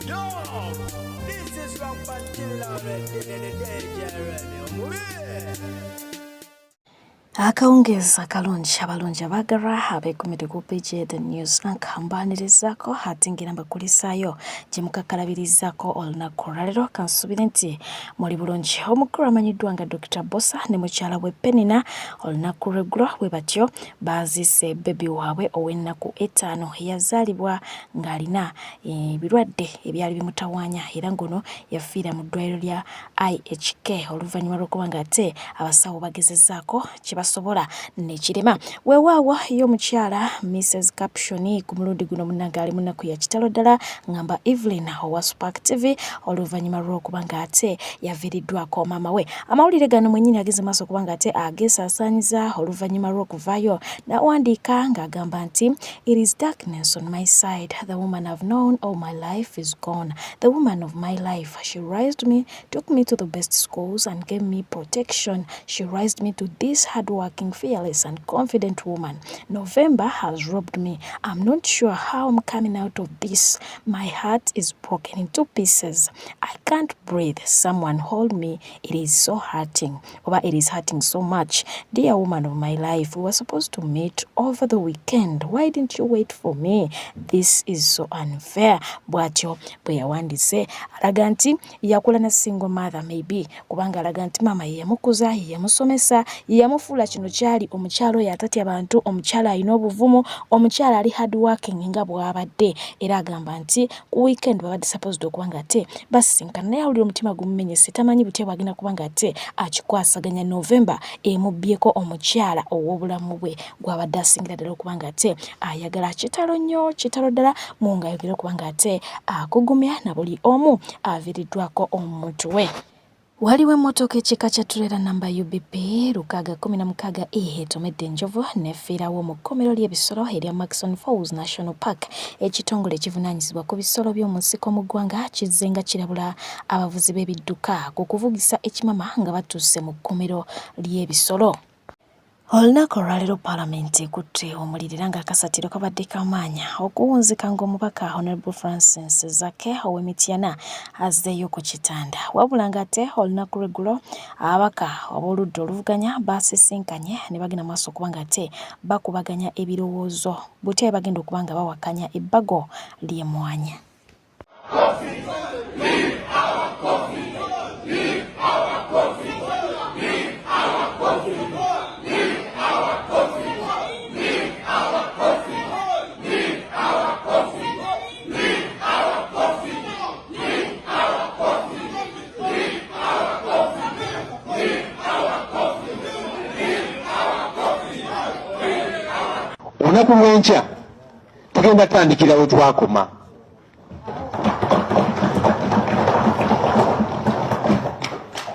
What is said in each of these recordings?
Yo, this is Rampant Killer DJ Remy Omubi. Akawungeezi akalungi abalungi abaagalwa abeekumidde ku PJ The News Anchor mbaanirizaako ate ng'era mbakulisaayo gye mukakkalabirizaako olunaku olwaleero kansuubire nti muli bulungi. Omukulu amanyiddwa nga Dokita Bbosa ne mukyala we Penina olunaku lw'eggulo bwe batyo baaziise bbebi waabwe ow'ennaku ettaano eyazaalibwa ng'alina ebirwadde ebyali bimutawaanya era ng'ono yafiira mu ddwaliro lya IHK oluvannyuma lw'okuba ng'ate abasawo bagezezzaako kye basobola ne kirema. Weewaawo ye omukyala Mrs Caption ku mulundi guno munnange ali mu nnaku ya kitalo ddala ngamba Evelyn owa Spark TV oluvannyuma lw'okuba ng'ate yaviiriddwako maama we. Amawulire gano mwennyini ageze maaso okuba ng'ate ageesaasaanyiza oluvannyuma lw'okuvaayo n'awandiika ng'agamba nti It is darkness on my side. The woman I've known all my life is gone. The woman of my life. She raised me, took me to the best schools, and gave me protection. She raised me to this hardworking, fearless, and confident woman. November has robbed me. I'm not sure how I'm coming out of this. My heart is broken into pieces. I can't breathe. Someone hold me. It is so hurting. Oba it is hurting so much. Dear woman of my life, we were supposed to meet over the weekend. Why didn't you wait for me? This is so unfair. Bw'atyo bwe yawandiise alaga nti yakula na single mother maybe kubanga alaga nti maama ye yamukuza, ye yamusomesa, ye yamufuula kino kyali omukyala oyo atatya bantu, omukyala alina obuvumu, omukyala ali hard working nga bw'abadde era agamba nti ku weekend babadde supposed okuba nga ate basisinkana naye awulira omutima gumumenyese tamanyi butya bw'agenda kuba nga ate akikwasaganya November emubbyeko omukyala ow'obulamu bwe gw'abadde asingira ddala okuba nga ate ayagala. Kitalo nnyo, kitalo ddala mu ng'ayogera okuba nga ate akugumya na buli omu aviiriddwako omuntu we. Waliwo emmotoka ekika kya turera namba UBP 616 E etomedde enjovu n'efiirawo mu kkomero ly'ebisolo erya Murchison Falls National Park. Ekitongole ekivunaanyizibwa ku bisolo by'omu nsiko mu ggwanga kizze nga kirabula abavuzi b'ebidduka ku kuvugisa ekimama nga batuuse mu kkomero ly'ebisolo. Olunaku olwaleero Palamenti ekutte omuliro era ng'akasatiro kabadde ka maanyi okuwunzika ng'omubaka Honorable Francis Zaake ow'e Mityana azzeeyo ku kitanda. Wabula ng'ate olunaku lw'eggulo ababaka ab'oludda oluvuganya baasisinkanye ne bagenda mu maaso okuba ng'ate bakubaganya ebirowoozo butya bwe bagenda okuba nga bawakanya ebbago ly'emmwanyi. Olunaku lw'enkya tugenda tandikira we twakoma.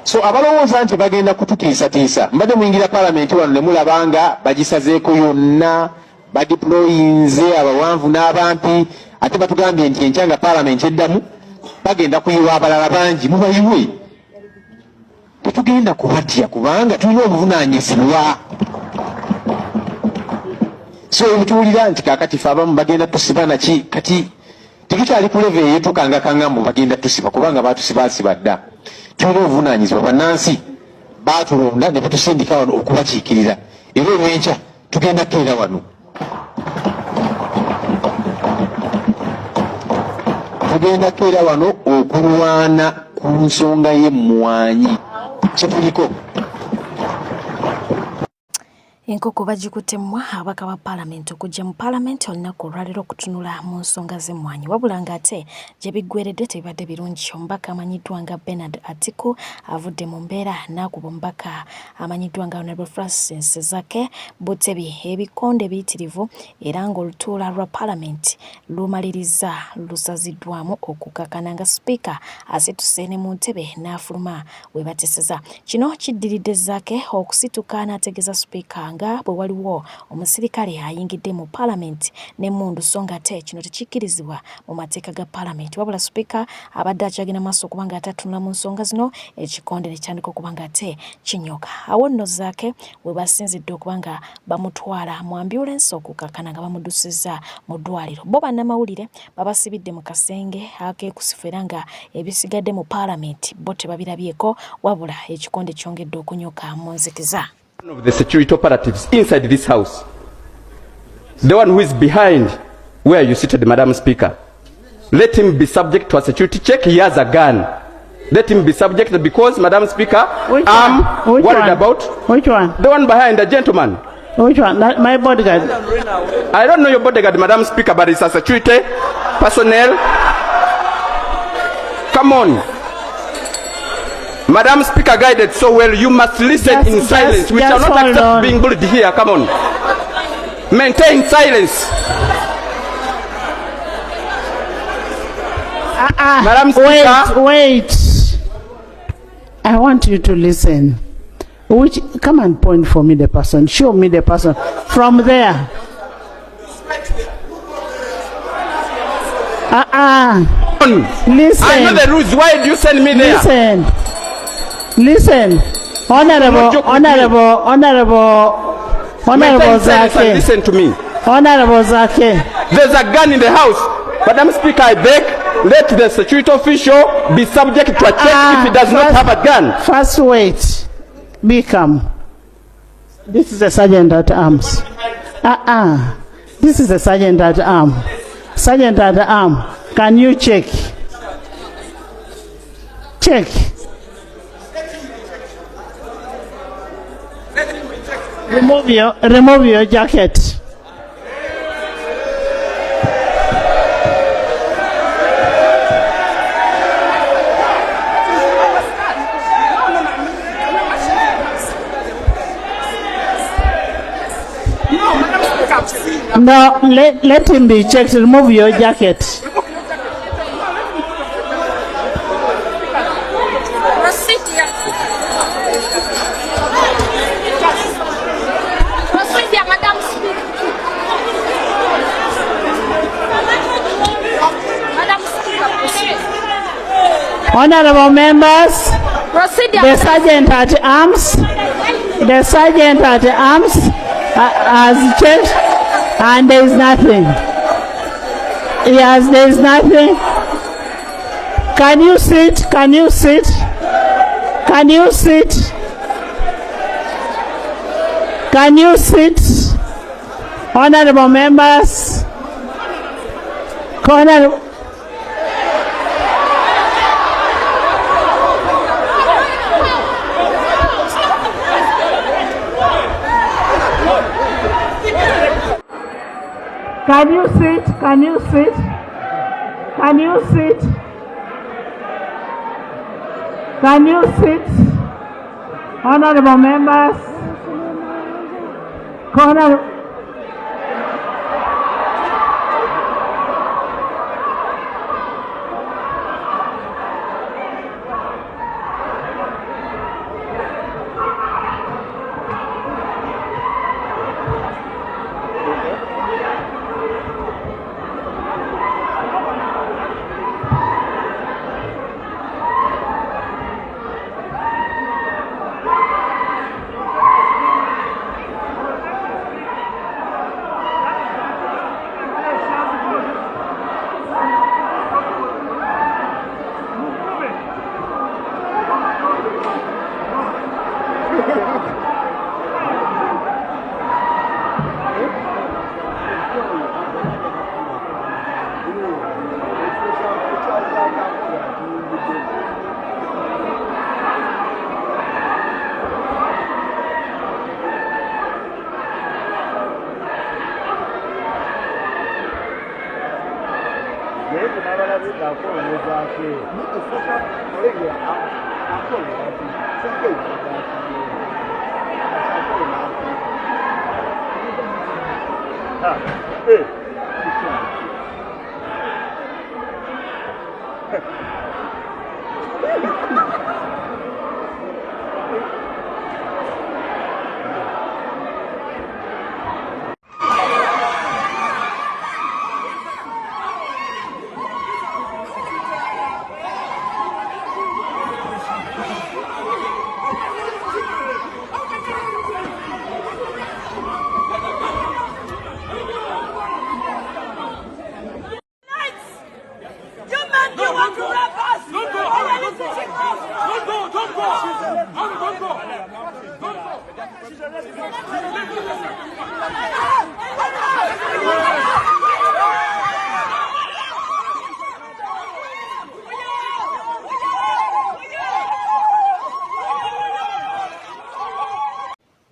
So abalowooza nti bagenda kututiisatiisa, mbadde muyingira palamenti wano ne mulaba nga bagisazeeko yonna, badiployinze abawanvu n'abampi, ate batugambye nti enkya nga palamenti eddamu bagenda kuyiwa abalala bangi. Mubayiwe, tetugenda kubatya kubanga tulina obuvunaanyizibwa. So tuwulira nti kakati fe abamu bagenda tusiba naki, kati tetukyali ku level eyo tukangakanga mbu bagenda tusiba, kubanga batusibasiba dda. Tulina obuvunaanyizibwa, bannansi baatulonda ne batusindika wano okubakiikirira, era olw'enkya tugenda kukeera wano, tugenda kukeera wano okulwana ku nsonga y'emmwanyi kyetuliko. Enkoko bagikutte mmwa ababaka ba palamenti okujja mu palamenti olunaku olwaleero okutunula mu nsonga z'emmwanyi, wabula ng'ate gye biggweredde tebibadde birungi. Omubaka amanyiddwa nga Bernard Atiku avudde mu mbeera n'akuba omubaka amanyiddwa nga Honorable Francis Zaake Butebi ebikonde biyitirivu era ng'olutuula lwa palamenti lumalirizza lusaziddwamu okukakana nga sipiika asituse ne mu ntebe n'afuluma we bateseza. Kino kiddiridde Zaake okusituka n'ategeeza sipiika nga bwe waliwo omusirikale ayingidde mu Palamenti n'emmundu so nga ate kino tekikkirizibwa mu mateeka ga Palamenti. Wabula Sipiika abadde akyagenda maaso okuba nga ate atunula mu nsonga zino, ekikonde ne kitandika okuba nga ate kinyoka. Awo nno Zaake we basinzidde okuba nga bamutwala mu ambyulensi okukakkana nga bamuddusizza mu ddwaaliro. Bo bannamawulire babasibidde mu kasenge akeekusifu era nga ebisigadde mu Palamenti bo tebabirabyeko wabula ekikonde kyongedde okunyoka mu nzikiza. One of the security operatives inside this house, the one who is behind where you seated, Madam Speaker, let him be subject to a security check. He has a gun. Let him be subject because, Madam Speaker, Which I'm one? Which worried one? about Which one? the one behind the gentleman. Which one? That, my bodyguard. I don't know your bodyguard, Madam Speaker, but it's a security personnel. Come on. Madam Speaker guided so well, you must listen in silence. We shall Just not hold accept on. being bullied here. Come on. Maintain silence. Madam Speaker. Wait, wait. I want you to listen. Which, come and point for me the person. Show me the person. From there. On. Listen. I know the rules. Why do you send me there? Listen. Listen. Honorable, No joke with honorable, honorable, honorable Maintain silence and Zake. listen to me. Honorable Zake. There's a gun in the house. Madam Speaker, I beg, let the security official be subject to a check if he does not have a gun. First, wait. Be calm. This is a sergeant at arms. Uh-uh. This is a sergeant at arms. Sergeant at arms, can you check? Check. Remove your jacket. No, let him be checked. Remove your jacket. Procedure. Procedure, Madam Speaker. Madam Speaker, proceed. Honorable members, Procedure, the Madam sergeant at arms, the sergeant at arms has checked and there is nothing. Yes, there is nothing. Can you sit? Can you sit? Can you sit? Can you sit? Honorable members, honorable, Can you sit? Can you sit? Can you sit? Can you sit? Honorable members, Honorable,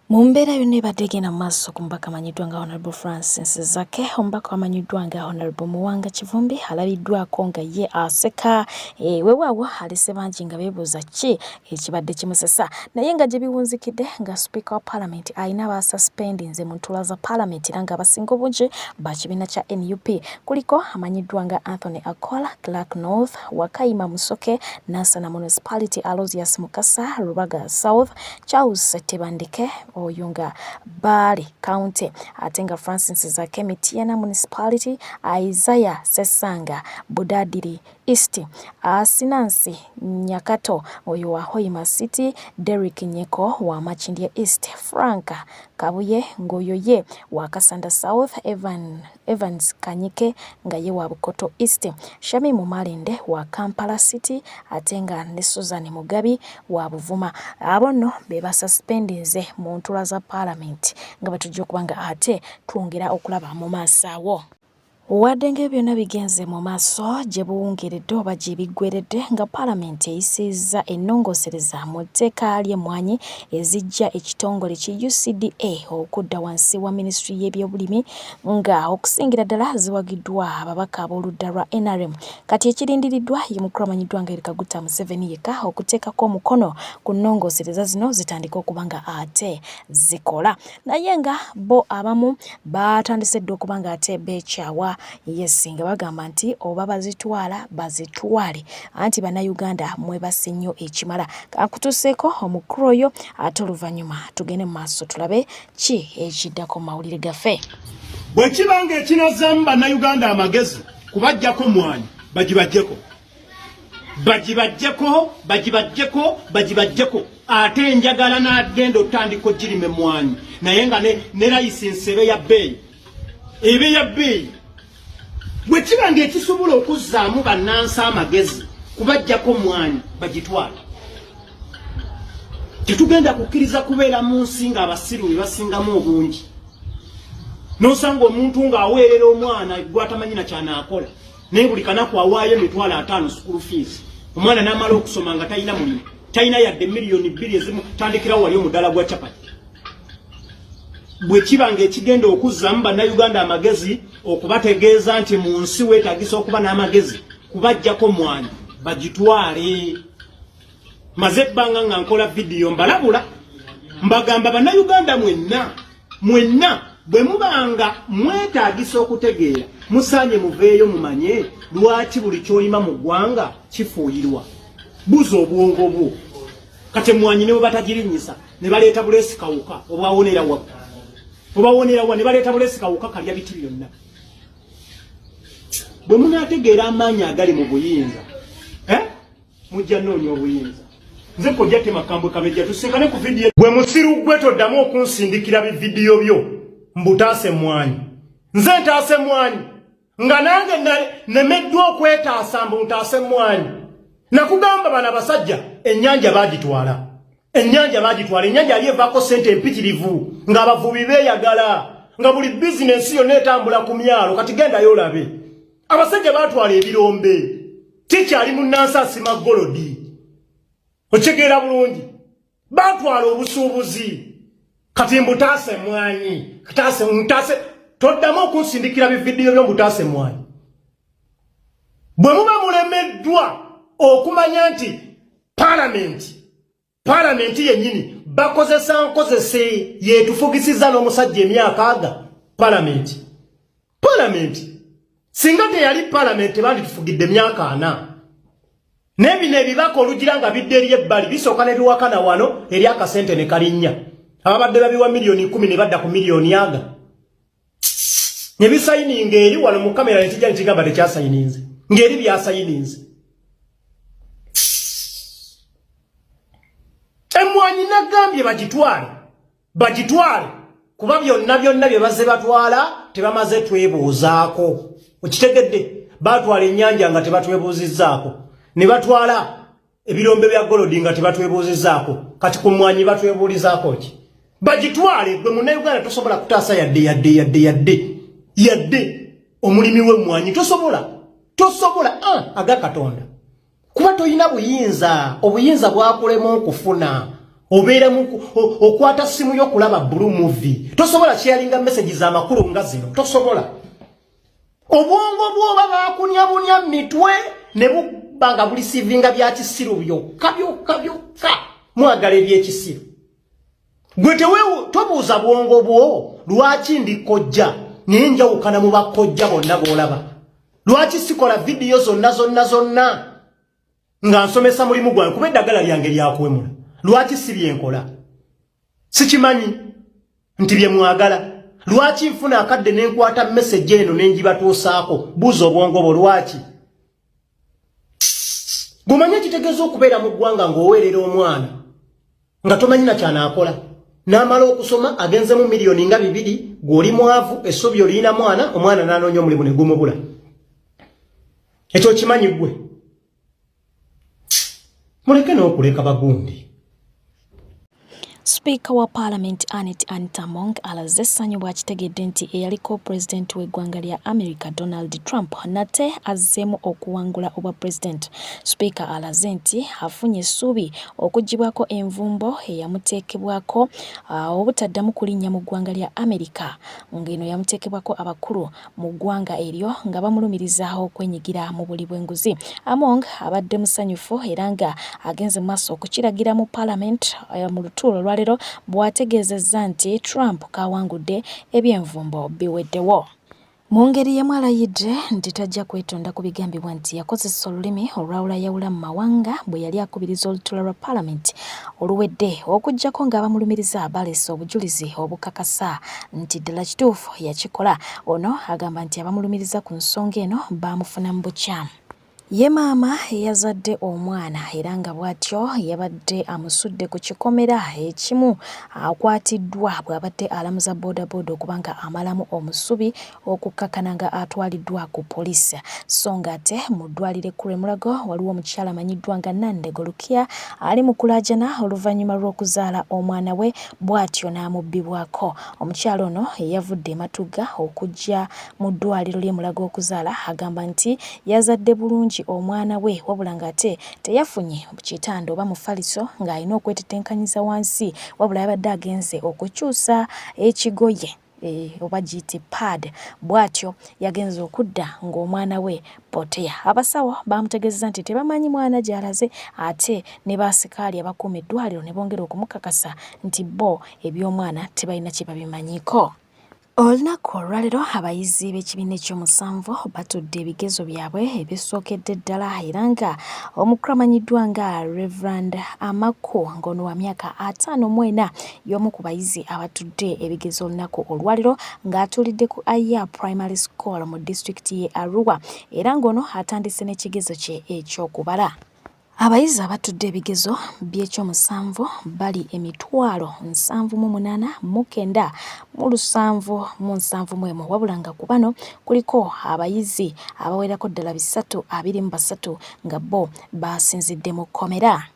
Mu mbeera yonna ebadde egenda mu maaso ku mubaka amanyiddwa nga Honorable Francis Zaake, omubaka amanyiddwa nga Honorable Muwanga Kivumbi alabiddwako nga ye aseka e, weewaawo alese bangi nga beebuuza ki ekibadde kimusesa naye nga gye biwunzikidde nga sipiika wa palamenti alina baasuspendinze mu ntuula za palamenti era ng'abasinga obungi ba kibiina kya NUP kuliko amanyiddwa nga Anthony Akola, Clark North, Wakayima Musoke, Nansana Municipality, Aloysius Mukasa, Rubaga South, Charles Tebandeke oyo nga Bbaale County ate nga Francis Zaake Mityana Municipality, Isaiah Ssesanga Budadiri East, Asinansi Nyakato oyo wa Hoima City, Derrick Nyeko wa Makindye East, Frank Kabuye ng'oyo ye wa Kasanda South, Evan, Evans Kanyike nga ye wa Bukoto East, Shamim Malende wa Kampala City ate nga ne Susan Mugabi wa Buvuma. Abo nno be basuspendinze mu ntula za Palamenti nga bwe tujja okuba nga ate twongera okulaba mu maaso awo. Wadde ng'ebyo byonna bigenze mu maaso gye buwungeredde oba gye biggweredde nga Palamenti eyisizza ennongoosereza mu tteeka ly'emmwanyi eziggya ekitongole ki UCDA okudda wansi wa minisitule y'ebyobulimi nga okusingira ddala ziwagiddwa ababaka ab'oludda lwa NRM. Kati ekirindiriddwa ye mukulu amanyiddwa nga Yoweri Kaguta Museveni yekka okuteekako omukono ku nnongoosereza zino zitandike okuba nga ate zikola. Naye nga bo abamu baatandise dda okuba nga ate beekyawa yes nga bagamba nti oba bazitwala bazitwale anti bannayuganda mwebase nnyo ekimala. Kankutuuseeko omukulu oyo ate oluvannyuma tugende mu maaso tulabe ki ekiddako mu mawulire gaffe. Bwe kiba ng'ekinazzaamu bannayuganda amagezi kubajjako mwanyi bagibajjeko bagibajjeko bagibajjeko bagibajjeko ate njagala n'agenda otandika ogirima emmwanyi naye nga ne layisinsi ebe ya bbeeyi ebe ya bbeeyi bwe kiba ng'ekisobola okuzzaamu bannansi amagezi kubajjako mwanyi bagitwala tetugenda kukkiriza kubeera mu nsi ng'abasiru be basingamu obungi n'osanga omuntu ng'aweerera omwana gwatamanyi na kyanaakola naye buli kanaku awaayo emitwalo ataano sukulu fiizi omwana n'amala okusoma nga talina mulimu talina yadde miliyoni bbiri ezimutandikirawo wali omudaala gwa capati bwe kiba ng'ekigenda okuzzaamu bannayuganda amagezi okubategeeza nti mu nsi weetagisa okuba n'amagezi kubajjako mwanyi bagitwale maze ebbanga nga nkola vidiyo mbalabula mbagamba bannayuganda mwenna mwenna bwe mubanga mwetaagisa okutegeera musaanye muveeyo mumanye lwaki buli kyolima mu ggwanga kifuuyirwa buza obwongo bwo kati emwanyi ne bwe batagirinyisa ne baleeta buleesi kawuka obwawonera wa obawonera wa ne baleeta buleesi kawuka kalya biti byonna bwe munaategeera amaanyi agali mu buyinza eh? mujja noonya obuyinza nze kojja temakambwe kabejja tusinkane ku vidiyo gwe musiru gwe toddamu okunsindikira bividiyo byo mbutaase mwanyi nze ntaase mwanyi nga nange nemeddwa okwetaasa mbu ntaase mwanyi nakugamba bano abasajja ennyanja bagitwala ennyanja bagitwala ennyanja yali evaako sente empitirivu ng'abavubi beeyagala nga buli bizinensi yonna etambula ku myalo kati gendayo olabe abasajja batwala ebirombe kikyali munnansi asima golodi okitegeera bulungi batwala obusuubuzi kati mbutaase mwanyi taase ntaase toddamu okunsindikira bividiyo byo mbutaase mwanyi bwe muba mulemeddwa okumanya nti palamenti palamenti yennyini bakozesa nkozese yetufugisiza n'omusajja emyaka aga palamenti palamenti singa teyali palamenti tebanditufugidde emyaka ana naye bino ebibaka olugira nga bidda eri ebbali bisooka ne biwakana wano eri akasente ne kalinnya ababadde babiwa miliyoni kumi ne badda ku miliyoni aga ne bisayininga eri wano mu kamera ne kijja ne kigamba tekyasayininze ng'eri byasayininze emwanyi nagambye bagitwale bagitwale kuba byonna byonna bye bazze batwala tebamaze twebuuzaako okitegedde batwala ennyanja nga tebatwebuuzizzaako ne batwala ebirombe bya golodi nga tebatwebuuzizzaako kati ku mwanyi batwebuulizaako ki bagitwale gwe munnayuganda tosobola kutaasa yadde yadde yadde yadde yadde omulimi w'emmwanyi tosobola tosobola ah, aga katonda kuba tolina buyinza obuyinza bwakulema okufuna Obeera okwata simu yo kulaba blue movie. Tosobola sharinga message za makulu nga zino. Tosobola. Obwongo bwoba bakunyabunya mitwe ne buba nga bulisivinga bya kisiru byokka byokka byokka. Mwagala ebyekisiru. Gwe tewewu tobuuza bwongo bwo lwaki ndi kojja naye njawukana mu bakojja bonna b'olaba. Lwaki sikola vidiyo zonna zonna zonna nga nsomesa mulimu gwange kuba eddagala lyange lyakuwemula. Lwaki si byenkola? Sikimanyi nti bye mwagala. Lwaki nfuna akadde ne nkwata message eno ne ngibatuusaako? Buuza obwongo bwo lwaki? Gumanye ekitegeeza okubeera mu ggwanga ng'oweerera omwana nga tomanyi na ky'anaakola. N'amala okusoma agenzemu miliyoni nga 2, gw'oli mwavu, essuubi olirina mwana, omwana n'anoonya omulimu ne gumubula. Ekyo okimanyi ggwe? Muleke n'okuleka bagundi. Sipiika wa Paalamenti Annet Anita Among alaze essanyu bw'akitegedde nti eyaliko pulezidenti w'eggwanga lya America Donald Trump nate azzeemu okuwangula obwa pulezidenti. Sipiika alaze nti afunye essuubi okuggyibwako envumbo eyamuteekebwako obutaddamu kulinnya mu ggwanga lya America, ng'eno yamuteekebwako abakulu mu ggwanga eryo nga bamulumiriza okwenyigira mu buli bw'enguzi. Among abadde musanyufu era nga agenze mu maaso okukiragira mu Paalamenti mu lutuulo olwaleero bw'ategeezezza nti Trump kawangudde ebyenvumbo biweddewo. Mu ngeri y'emu alayidde nti tajja kwetonda ku bigambibwa nti yakozesa olulimi olwawulayawula mu mawanga bwe yali akubiriza olutuula lwa Paalamenti oluwedde, okuggyako ng'abamulumiriza baleese obujulizi obukakasa nti ddala kituufu yakikola. Ono agamba nti abamulumiriza ku nsonga eno baamufuna mu bukyamu. Ye maama eyazadde omwana era nga bw'atyo yabadde amusudde ku kikomera ekimu akwatiddwa bw'abadde alamuza boodabooda okuba nga amalamu omusubi okukkakana nga atwaliddwa ku poliisi. So ng'ate mu ddwaliro ekkulu e Mulago waliwo omukyala amanyiddwa nga Nandego Lukia ali mu kulaajana oluvannyuma lw'okuzaala omwana we bw'atyo n'amubbibwako. Omukyala ono eyavudde e Matugga okujja mu ddwaliro ly'e Mulago okuzaala agamba nti yazadde bulungi omwana we wabula ng'ate teyafunye kitanda oba mufaliso ng'alina okwetetenkanyiza wansi, wabula yabadde agenze okukyusa ekigoye oba giyite pad, bw'atyo yagenze okudda ng'omwana we poteya. Abasawo baamutegeezezza nti tebamanyi mwana gy'alaze ate ne baasikaali abakuuma eddwaliro ne bongera okumukakasa nti bo eby'omwana tebalina kye babimanyiiko. Olunaku olwaleero abayizi b'ekibiina ekyomusanvu batudde ebigezo byabwe ebisookedde ddala era nga omukulu amanyiddwa nga Reverend Amaku ng'ono wa myaka 54 y'omu ku bayizi abatudde ebigezo olunaku olwaleero ng'atuulidde ku Aya Primary School mu disitulikiti y'e Arua era ng'ono atandise n'ekigezo kye eky'okubala. Abayizi abatudde ebigezo by'ekyomusanvu bali 78 971 wabula nga ku bano kuliko abayizi abawerako ddala 323 nga bo basinzidde mu kkomera.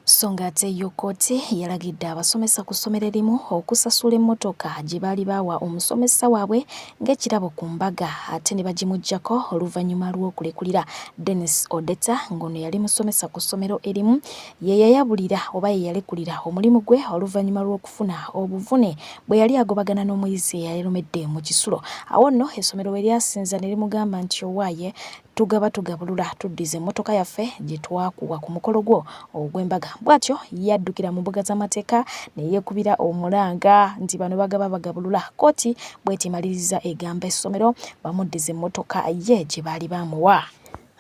So ng'ate yo kkooti yalagidde abasomesa ku ssomero erimu okusasula emmotoka gye baali baawa omusomesa waabwe ng'ekirabo ku mbaga ate ne bagimuggyako oluvannyuma lw'okulekulira. Dennis Odeta ng'ono yali musomesa ku ssomero erimu ye yayabulira oba ye yalekulira omulimu gwe oluvannyuma lw'okufuna obuvune bwe yali agobagana n'omuyizi eyalumedde mu kisulo. Awo nno essomero we lyasinza ne limugamba nti owaaye tugaba tugabulula tuddize emmotoka yaffe gye twakuwa ku mukolo gwo ogw'embaga. Bw'atyo yaddukira mu mbuga z'amateeka ne yeekubira omulanga nti bano bagaba bagabulula. Kkooti bw'etimaliriza egamba essomero bamuddize emmotoka ye gye baali baamuwa.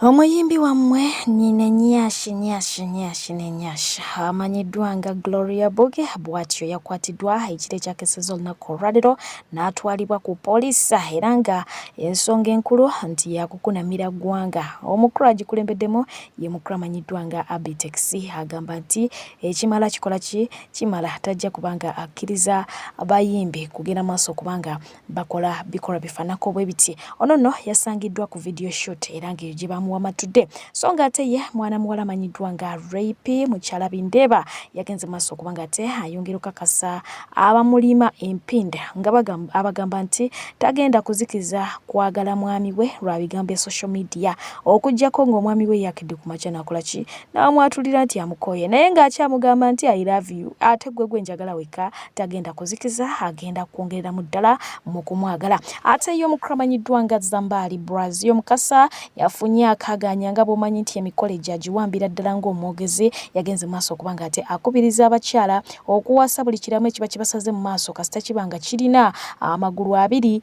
Omuyimbi wammwe Nina Nyash Nyash Nyash ne Nyash amanyiddwa nga Gloria Bugie bw'atyo yakwatiddwa ekiro ekyakesezza olunaku olwaleero n'atwalibwa ku poliisi era nga ensonga enkulu nti yakukunamira ggwanga. Omukulu agikulembeddemu ye mukulu amanyiddwa nga Abitex agamba nti ekimala kikola ki kimala tajja kubanga akkiriza bayimbi kugenda maaso kubanga bakola bikolwa bifaanako bwe biti. Ono nno yasangiddwa ku video shoot era ng'eyo gye bamuwa Wama Today. So nga ate ye mwana muwala amanyiddwa nga Rape mukyala Bindeeba yagenze maaso okuba nga ate ayongera okukakasa abamulima empinda nga abagamba nti tagenda kuzikiza kwagala mwami we lwa bigambo bya social media okuggyako ng'omwami we yakedde ku makya n'akola ki n'amwatulira nti amukooye naye ng'akyamugamba nti I love you ate gwe gwe njagala wekka tagenda kuzikiza agenda kwongereramu ddala mu kumwagala. Ate ye omukulu amanyiddwa nga Zambaali Brazil Mukasa yafunye akagaanya nga bw'omanyi nti emikolo egyo agiwambira ddala ng'omwogezi yagenze maaso okuba nga ate akubiriza abakyala okuwasa buli kiramu ekiba kibasaze mu maaso kasita kiba nga kirina amagulu abiri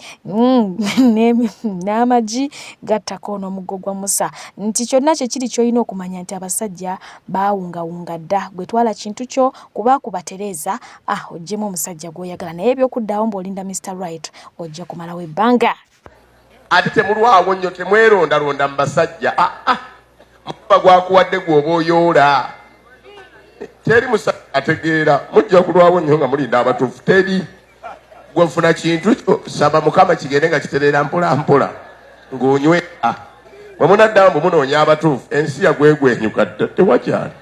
n'amagi gattako n'omuggo gwa Musa nti kyonna kye kiri ky'olina okumanya nti abasajja baawungawunga dda gwe twala kintu kyo kuba kubatereeza ah oggyemu omusajja gw'oyagala naye eby'okuddaawo mbu olinda Mr Right ojja kumalawo ebbanga. Ate temulwawo nnyo, temwerondalonda mu basajja. Ah, ah. Muba gwakuwadde gw'oba oyoola, teri musajja ategeera. Mujja kulwawo nnyo nga mulinda abatuufu. Teri gwefuna kintu kyo, saba Mukama kigende nga kitereera mpola mpola ng'onywera. Bwe munaddamu bwe munoonya abatuufu, ensi yagwegwenyuka dda, tewakyali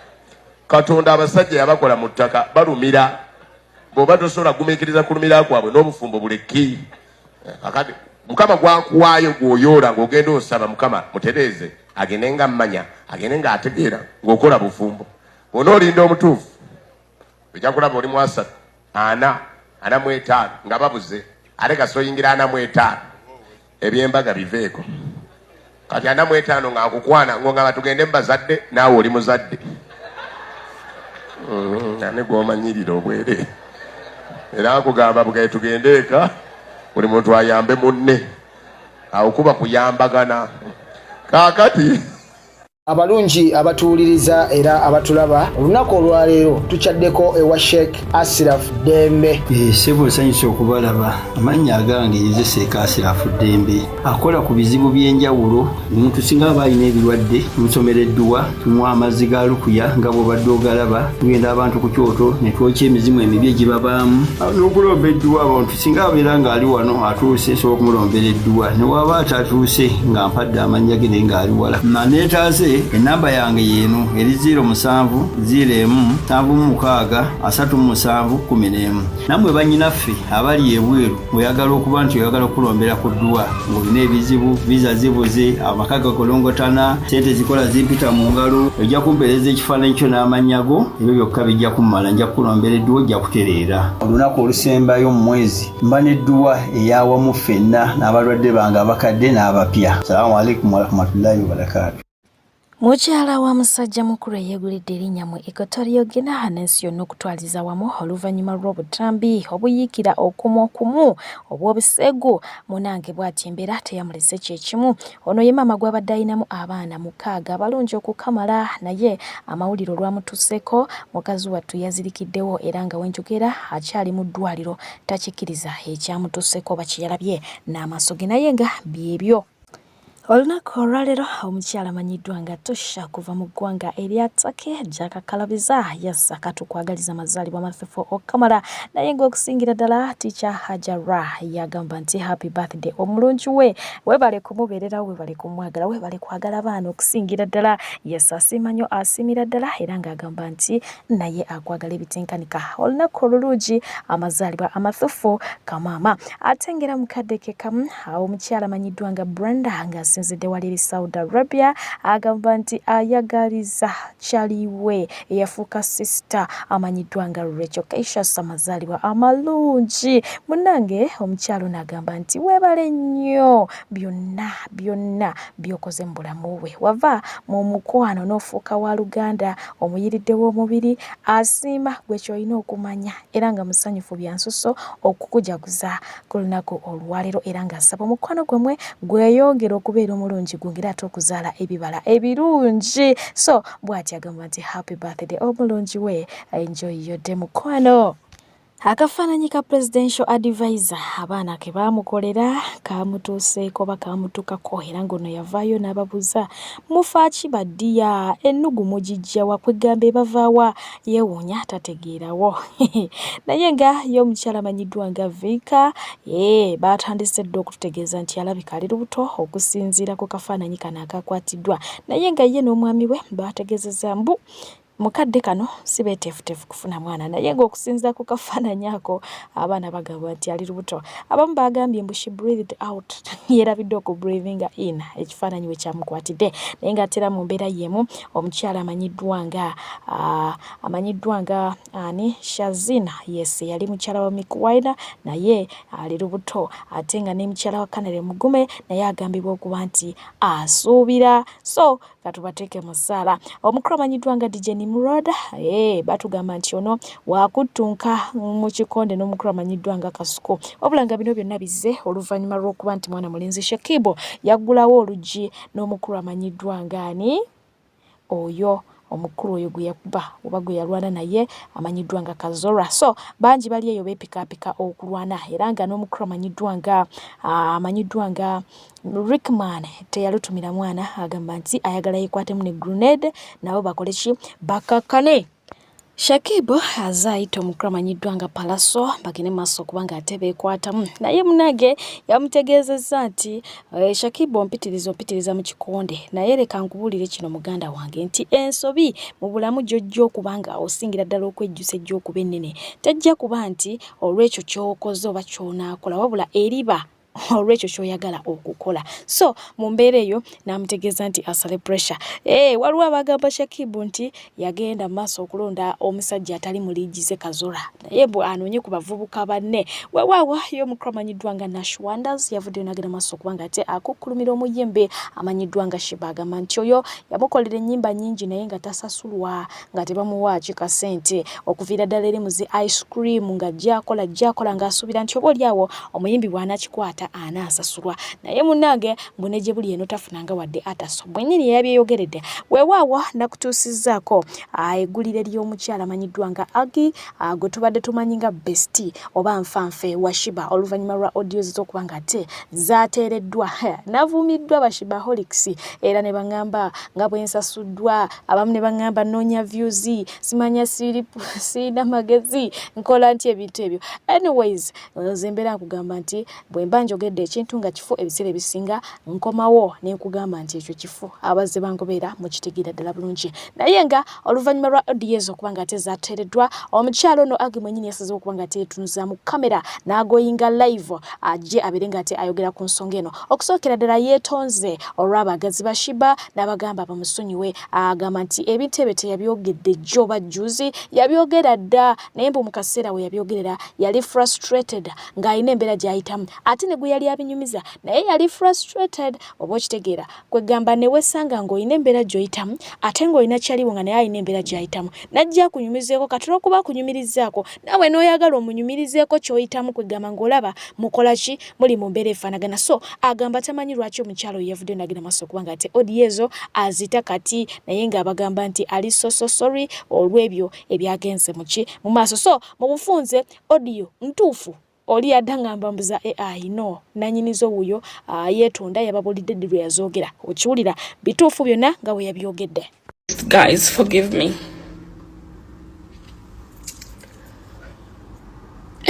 Katonda. Abasajja yabakola mu ttaka, balumira. Bw'oba tosobola kugumiikiriza kulumira kwabwe, n'obufumbo buleki. Kakati Mukama gwakuwaayo gw'oyoola ng'ogenda osaba Mukama mutereeze, agende nga mmanya, agende ng'ategeera ng'okola bufumbo. Bw'onoolinda omutuufu, ojja kulaba oli mu 30, 40, 45 nga babuze. Ate kasi oyingira 45, ebyembaga biveeko. Kati 45 nga nkukwana ng'ongamba tugende mu bazadde, naawe oli muzadde. Ani gw'omanyirira obwere? Era nkugamba bugaye tugende eka, buli muntu ayambe munne. Awo kuba kuyambagana. Kaakati Abalungi abatuwuliriza era abatulaba, olunaku olwaleero tukyaddeko ewa Sheikh Asiraf Ddembe. Ssebo, nsanyusa okubalaba. Amannya agange nze Seeka Asirafu Ddembe, akola ku bizibu by'enjawulo. Omuntu singa aba alina ebirwadde, tumusomera edduwa, tumuwa amazzi ga lukuya nga bw'obadde ogalaba. Tugenda abantu ku kyoto ne twokya emizimu emibi egibabaamu n'okulomba edduwa. Abantu singa abeera ng'ali wano atuuse, nsobola okumulombera edduwa, ne waba atatuuse nga mpadde amannya ge naye ng'ali wala naneetaase. Enamba yange yeeno eri 07 01 76 37 11. Nammwe bannyinaffe abali ebweru, oyagala okuba nti oyagala okulombera ku dduwa ng'olina ebizibu, visa zibuze, amaka gagolongotana, sente zikola zimpita mu ngalo, ojja kumpeereza ekifaananyi kyo n'amannya go, ebyo byokka bijja kummala, nja kukulombera edduwa, ojja kutereera. Olunaku olusembayo mu mwezi mba n'edduwa eyawamu ffenna n'abalwadde bange abakadde n'abapya. Salaamu alaikum warahmatullahi wabarakaatu. Mukyala wa musajja mukulu eyeegulidde erinnya mu Equatorial Guinea n'ensi yonna okutwaliza wamu oluvannyuma lw'obutambi obuyiikira okumu okumu obw'obuseegu munange bw'ati embeera teyamulese kyekimu. Ono ye maama gw'abadde alinamu abaana 6 abalungi okukamala, naye amawulire olwamutuuseeko mukazi wattu yazirikiddewo era nga wenjogera akyali mu ddwaliro takikkiriza ekyamutuuseeko oba kye yalabye n'amaaso ge, naye nga byebyo. Olunaku olwaleero omukyala amanyiddwa nga Tosha kuva mu ggwanga erya Turkey gyakakalabiza yassa katukwagaliza amazaalibwa matuufu okukamala, naye ng'okusingira ddala Teacher Hajara yagamba nti happy birthday omulungi we, webale kumubeererawo, webale kumwagala, webale kwagala baana okusingira ddala. Yes, asiima nnyo, asiimira ddala era ng'agamba nti naye akwagala ebitenkanika. Olunaku olulungi, amazaalibwa amatuufu kamaama. Ate ngera mukadde ke kamu awo omukyala amanyiddwa nga Brenda ng'asinzidde wali eri Saudi Arabia agamba nti ayagaliza kyaliwe eyafuuka sister amanyiddwa nga Rachel Keishas amazaalibwa amalungi. Munnange omukyala ono agamba nti weebale nnyo byonna byonna by'okoze mu bulamu bwe, wava mu mukwano n'ofuuka wa luganda omuyiridde w'omubiri. Asiima gwe ky'olina okumanya era nga musanyufu byansusso okukujaguza ku lunaku olwaleero, era ng'asaba omukwano gwammwe gweyongere okubeera omulungi, gwongere ate okuzaala ebibala ebirungi. So bw'ati agamba nti happy birthday omulungi we, enjoy your day mukwano. Akafaananyi ka Presidential Advisor abaana ke baamukolera kaamutuuseeko oba kaamutuukako era ng'ono yavaayo n'ababuuza mufa ki baddiya ennugu mugiggya wa kwegamba ebava wa yeewuunya tategeerawo naye nga ye omukyala amanyiddwa nga Vinka ee baatandise dda okututegeeza nti alabika ali lubuto okusinziira ku kafaananyi kano akakwatiddwa naye nga ye n'omwami we baategeezezza mbu Mu kadde kano si beeteefuteefu kufuna mwana naye ng'okusinziira ku kafaananyi ako abaana bagamba nti ali lubuto. Abamu baagambye mbu she breathed out yeerabidde okubreathinga in ekifaananyi we kyamukwatidde naye ng'ate era mu mbeera y'emu omukyala amanyiddwa nga uh, amanyiddwa nga ani Shazina yes yali mukyala wa Mick Wine naye ali lubuto ate nga ne mukyala wa Canary Mugume naye agambibwa okuba nti asuubira so katubateeke mu ssaala. Omukulu amanyiddwa nga DJ Nimrod eh, batugamba nti ono wakuttunka mu kikonde n'omukulu amanyiddwa nga Kasuku, wabula nga bino byonna bizze oluvannyuma lw'okuba nti mwana mulenzi Shakibu yaggulawo oluggi n'omukulu amanyiddwa nga ani oyo omukulu oyo gwe yakuba oba gwe yalwana naye amanyiddwa nga Kazora. So bangi bali eyo beepikaapika okulwana era nga n'omukulu amanyiddwa nga amanyiddwa nga Rickman teyalutumira mwana agamba nti ayagala yekwatemu ne grenade nabo bakole ki bakakkane. Shakib aze ayita omukulu amanyiddwa nga Pallaso bagende maaso okuba nga ate beekwatamu naye munange yamutegeezezza nti eh, Shakib ompitiriza ompitiriza mu kikonde naye leka nkubuulire kino muganda wange nti ensobi mu bulamu gy'ojja okuba nga osingira ddala okwejjusa ejja okuba ennene tejja kuba nti olw'ekyo ky'okoze oba ky'onaakola wabula eriba olwekyo kyoyagala okukola so mu mbeera eyo n'amutegeeza nti asale pressure ee eh, waliwo abagamba shakibu nti yagenda mu maaso okulonda omusajja atali mu liigi ze kazora naye mbu anoonye ku bavubuka banne wewaawo ye omukulu amanyiddwa nga nash wonders yavuddeyo n'agenda maaso okuba nga ate akukkulumira omuyimbi amanyiddwa nga shiba agamba nti oyo yamukolera ennyimba nnyingi naye nga tasasulwa nga tebamuwa kikasente okuviira ddala eri mu zi ice cream nga gyakola gyakola ng'asuubira nti oba oliawo omuyimbi bw'anakikwata anaasasulwa naye munnange mbu ne gye buli eno tafunanga wadde ataso mwennyini yeyabyeyogeredde weewaawo nakutuusizzaako eggulire ly'omukyala amanyiddwa nga Aggie gwe tubadde tumanyi nga bestie oba nfanfe wa Shiba oluvannyuma lwa audios z'okuba nga ate zaateereddwa navumiddwa ba Shibaholics era ne baŋŋamba nga bwe nsasuddwa abamu ne baŋŋamba nnoonya views simanya sirina magezi nkola nti ebintu ebyo anyways nze mbeera nkugamba nti bwe mba njogedde ekintu nga kifu ebiseera ebisinga nkomawo ne nkugamba nti ekyo kifu abazze bangobeera mukitegeera ddala bulungi naye nga oluvannyuma lwa audios okuba nga ate zateereddwa omukyalo ono agi mwenyini yasazeewo okuba nga ate yetunuza mu kamera n'agoyinga live ajje abeere nga ate ayogera ku nsonga eno okusookera ddala yeetonze olw'abaagazi ba Shiba n'abagamba bamusonyiwe agamba nti ebintu ebyo teyabyogedde jjo oba jjuuzi yabyogera dda naye mbu mu kaseera we yabyogerera yali frustrated ng'alina embeera gy'ayitamu ate ne gwe yali abinyumiza naye yali frustrated oba okitegeera kwegamba ne wesanga ng'olina embeera gy'oyitamu ate ng'olina kyaliwo nga naye alina embeera gy'ayitamu najja akunyumizeeko kati olwokuba akunyumirizaako naawe n'oyagala omunyumirizeeko ky'oyitamu kwegamba ng'olaba mukola ki muli mu mbeera efaanagana so agamba tamanyi lwaki omukyalo oyo yavuddeyo nagenda maaso okuba nga ate odiyo ezo azita kati naye ng'abagamba nti ali so so sorry olw'ebyo ebyagenze muki mu maaso so mu bufunze odiyo ntuufu oli yadda ngamba mbuza AI no nanyinizo wuyo uh, yetonda yababulidde ddi lwe yazoogera okiwulira bituufu byonna nga bwe yabyogedde guys forgive me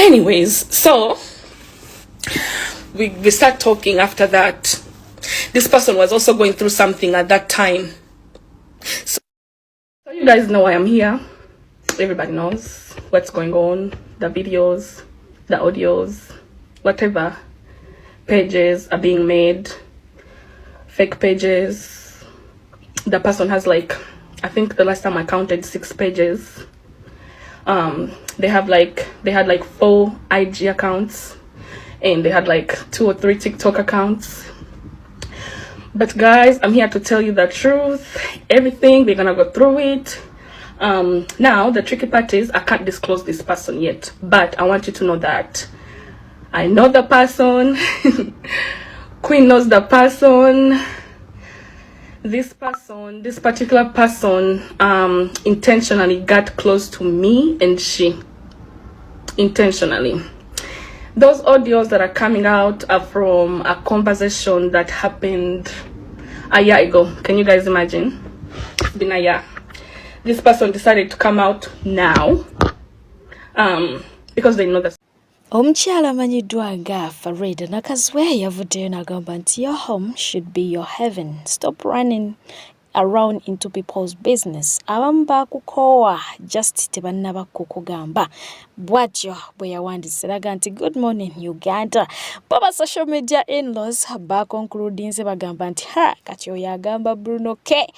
anyways so we, we start talking after that this person was also going through something at that time so So you guys know why I'm here. Everybody knows what's going on, the videos, the audios, whatever pages are being made, fake pages. The person has like, I think the last time I counted six pages. Um, they have like, they had like four IG accounts and they had like two or three TikTok accounts. But guys, I'm here to tell you the truth. Everything, we're gonna go through it. Um, now, the tricky part is I can't disclose this person yet, but I want you to know that I know the person. Queen knows the person. This person, this particular person, um, intentionally got close to me and she. Intentionally. Those audios that are coming out are from a conversation that happened a year ago. Can you guys imagine? It's been a year. This person decided to come out now because they know that Omukyala amanyiddwa nga Farida Nakazwe yavuddeyo n'agamba nti your home should be your heaven. Stop running around into people's business. Abamu baakukoowa just tebannaba kukugamba. Bw'atyo bwe yawandiise eraga nti good morning Uganda. Bo ba social media in-laws bakonkuludinze bagamba nti ha kati oyo agamba Bruno K.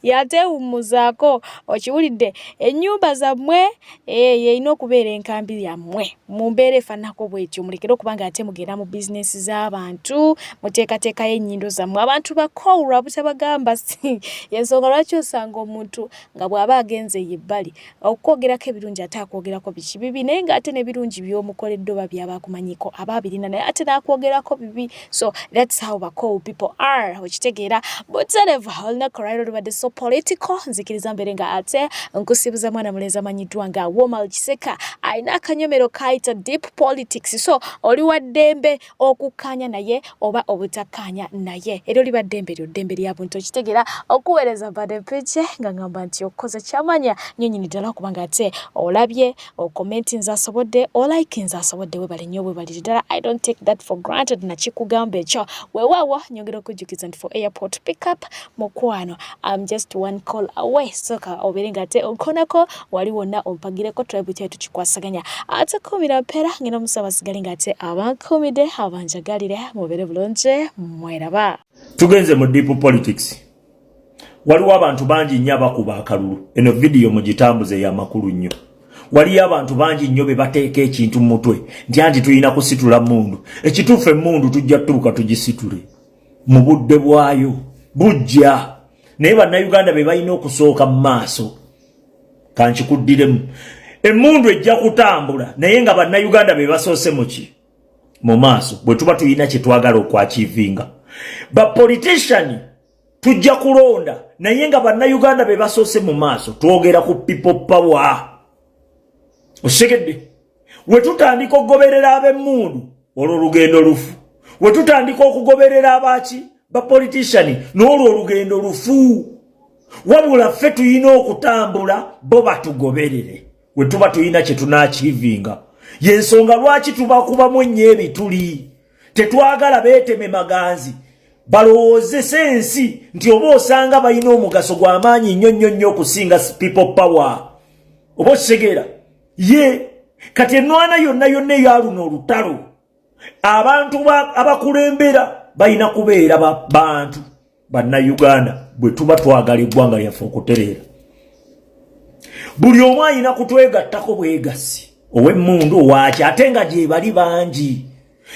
Yateewummuzaako okiwulidde ennyumba zammwe eh, y'erina okubeera enkambi yammwe mu mbeera efaananako bwetyo mulekere okuba nga ate mugenda mu bizinensi z'abantu muteekateekayo ennyindo zammwe abantu bakoowu lwa butabagamba si y'ensonga lwaki osanga omuntu nga bw'aba agenze eyo ebbali okwogerako ebirungi ate akwogerako biki bibi naye ng'ate n'ebirungi by'omukoledde oba by'aba akumanyiiko aba abirina naye ate n'akwogerako bibi. So that's how bakoowu people are, okitegeera buterevu. Olunaku olwaliro lubadde so political. Nzikiriza mbeere nga ate nkusibuza mwana mulenzi amanyiddwa nga Womal Kiseka alina akanyomero kayita deep politics. So oli wa ddembe okukkaanya naye oba obutakkaanya naye, era oli baddembe lyo ddembe lya buntu okitegeera okuweereza mbadde mpije nga ngamba nti okoze kyamanya nnyo nnyini ddala okuba nga ate olabye okomenti nze asobodde olike nze asobodde webale nnyo webalire ddala. I don't take that for granted nakikugamba ekyo weewaawo. Nyongera okujjukiza nti for airport pickup mukwano, I'm just one call away. Soka obeere nga ate onkonako wali wonna ompagireko tulabe butya tukikwasaganya ate kumira mpeera ngenda omusaba asigale nga ate abankumidde abanjagalire mubeere bulungi mweraba. Tugenze mu deep politics. Waliwo abantu bangi nnyo abakuba akalulu. Eno vidiyo mugitambuze yamakulu nnyo. Waliyo abantu bangi nnyo be bateeka ekintu mu mutwe nti anti tulina kusitula mundu. Ekituufu emmundu tujja tutuuka tugisitule mu budde bwayo bujja, naye Bannayuganda be balina okusooka mu maaso. Kankikuddiremu, emmundu ejja kutambula naye nga Bannayuganda be basoose muki mu maaso. Bwe tuba tulina kye twagala okwachievinga, bapolitician tujja kulonda naye nga Bannayuganda be basoose mu maaso. Twogera ku people power, osegedde? We tutandika okugoberera ab'emmundu olwo olugendo lufu. We tutandika okugoberera abaki bapolitician n'olwo olugendo lufu. Wabula ffe tulina okutambula bo batugoberere we tuba tulina kye tunaachievinga. Yensonga lwaki tubakubamu ennyo ebituli. Tetwagala beeteme maganzi balowoozese ensi nti oba osanga balina omugaso gw'amaanyi nnyo nnyo nnyo okusinga people power, oba okitegeera? Ye kati ennwana yonna yonna eya luno olutalo, abantu abakulembera balina kubeera bantu Bannayuganda. Bwe tuba twagala eggwanga lyaffe okutereera, buli omu alina kutwegattako bwegassi, ow'emmundu owaaki, ate nga gye bali bangi.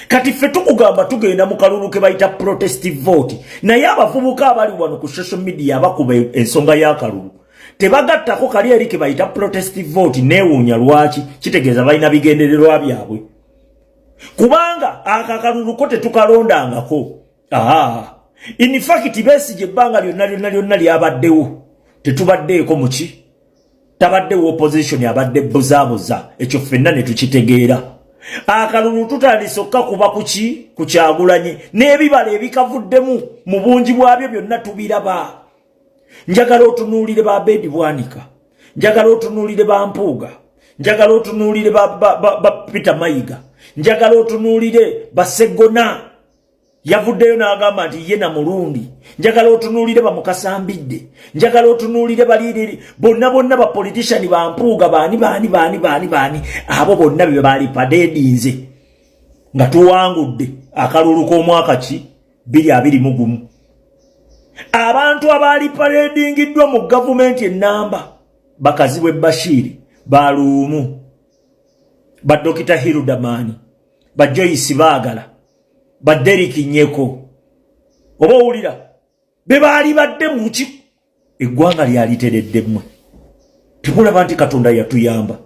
Kati ffe tukugamba tugenda mu kalulu ke bayita protest vote, naye abavubuka abali wano ku social media abakuba ensonga y'akalulu tebagattako kali eri ke bayita protest vote. Neewuunya lwaki. Kitegeeza balina bigendererwa byabwe, kubanga akakalulu ko tetukalondangako. Aa, in fact Besigye ebbanga lyonna lyonna lyonna lyabaddewo tetubaddeeko muki, tabaddewo opposition, abadde buzaabuza. Ekyo ffenna ne tukitegeera. Akalulu tutandise okukakuba kuki ku Kyagulanyi n'ebibala ebikavuddemu mu bungi bwabyo byonna tubiraba. Njagala otunuulire ba Bedi Bwanika, njagala otunuulire ba Mpuuga, njagala otunuulire ba Peter Mayiga, njagala otunuulire Baseggona yavuddeyo n'agamba nti ye na mulundi, njagala otunuulire Bamukasambidde, njagala otunuulire baliriri bonna bonna bapolitician bampuuga baani baani baani baani baani, abo bonna be baali paradinze nga tuwangudde akalulu k'omwaka ki 2021. Abantu abaali paradingiddwa mu gavumenti enamba Bakazibwe Bashiri, Baluumu, Badokita Hiludamani, Bajoyisi Baagala, Baderiki Nyeko, oba owulira be baali badde muki eggwanga lyaliteredde. Mmwe temulaba nti Katonda yatuyamba?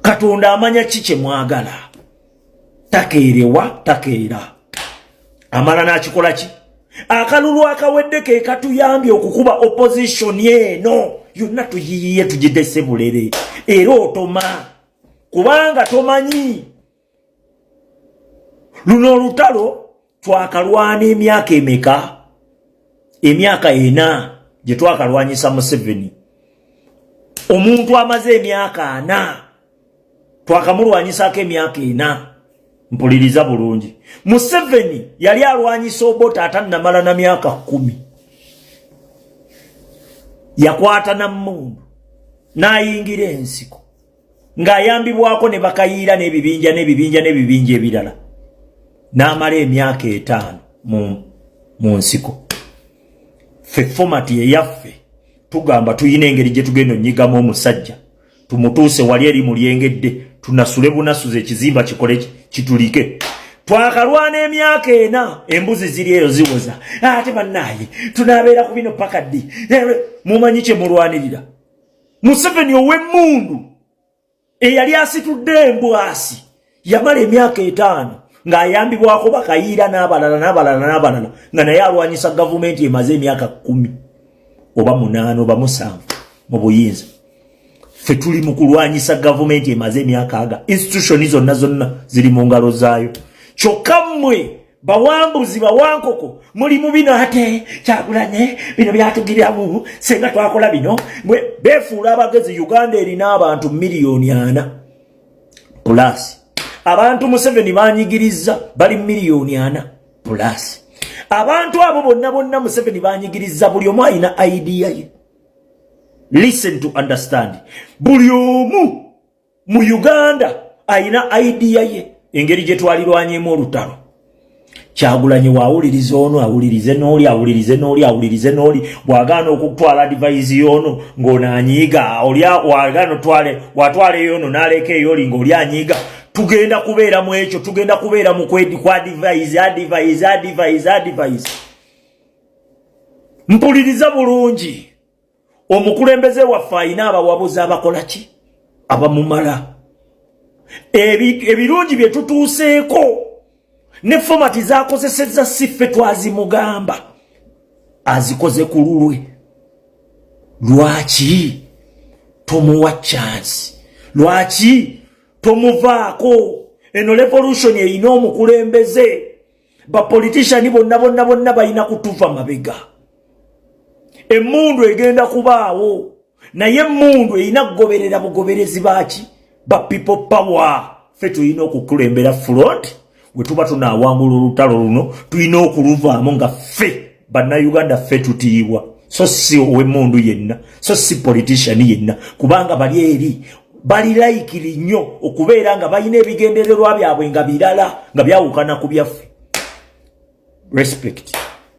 Katonda amanya ki kye mwagala, takeerewa takeera amala n'akikola ki. Akalulu akawedde ke katuyambye okukuba opposition eno yonna tuyiyiye tugidese bulere. Era otoma kubanga tomanyi luno olutalo twakalwana emyaka emeka? Emyaka 4 gye twakalwanyisa Museveni. Omuntu amaze emyaka 4 twakamulwanyisako emyaka 4. Mpuliriza bulungi, Museveni yali alwanyisa Obote atannamala na myaka 10. Yakwata nammundu n'ayingira ensiko ng'ayambibwako ne bakayiira n'ebibinja n'ebibinja n'ebibinja ebirala, n'amala emyaka 5 mu nsiko. Ffe format eyaffe tugamba tuyina engeri gye tugenda onyigamu omusajja, tumutuuse wali eri mulyengedde, tunasule bunasuze ekizimba kikole kitulike. Twakalwana emyaka 4, embuzi ziri eyo ziwoza ate bannaaye tunaabeera ku bino paka ddi? Mumanyi kye mulwanirira? Museveni ow'emmundu eyali asitudde embwasi yamala emyaka 5 ng'ayambibwako bakayiira n'abalala n'abalala n'abalala, nga naye alwanyisa gavumenti emaze emyaka 10 oba 8 oba 7 mu buyinza. Ffe tuli mu kulwanyisa gavumenti emaze emyaka aga institution zonna zonna ziri mu ngalo zaayo. Kyokka mmwe bawambuzi bawankoko muli mu bino, ate Kyagulanye bino byatugiramu, senga twakola bino, mwe beefuula abagezi. Uganda erina abantu miliyoni 4 plus. Abantu Museveni banyigiriza bali miliyoni 4 plus. Abantu abo bonna bonna Museveni banyigiriza, buli omu alina idea ye. Listen to understand, buli omu mu Uganda alina idea ye engeri gye twalirwanyemu olutalo. Kyagulanyi waawuliriza ono, awulirize n'oli, awulirize n'oli, awulirize n'oli. Bw'agaana okutwala advice y'ono ng'ono anyiiga, oli wagaana otwale watwala ey'ono n'aleka ey'oli ng'oli anyiiga. Tugenda kubeera mu ekyo, tugenda kubeera mu kwa advice, advice, advice, advice. Mpuliriza bulungi, omukulembeze waffe alina abawabuzi abakola ki? Abamumala. Ebirungi bye tutuuseeko ne format zakozesezza si ffe twazimugamba, azikoze ku lulwe. Lwaki tomuwa chance? Lwaki tomuvaako? Eno revolution erina omukulembeze. Bapolitician bonna bonna bonna balina kutuva mabega. Emmundu egenda kubaawo, naye emmundu erina kugoberera bugoberezi baaki? Ba People Power. Ffe tulina okukulembera front. We tuba tunaawangula olutalo luno, tulina okuluvaamu nga ffe Bannayuganda ffe tutiibwa, so si ow'emmundu yenna, so si politician yenna, kubanga bali eri bali likely nnyo okubeera nga balina ebigendererwa byabwe nga birala, nga byawukana ku byaffe. Respect.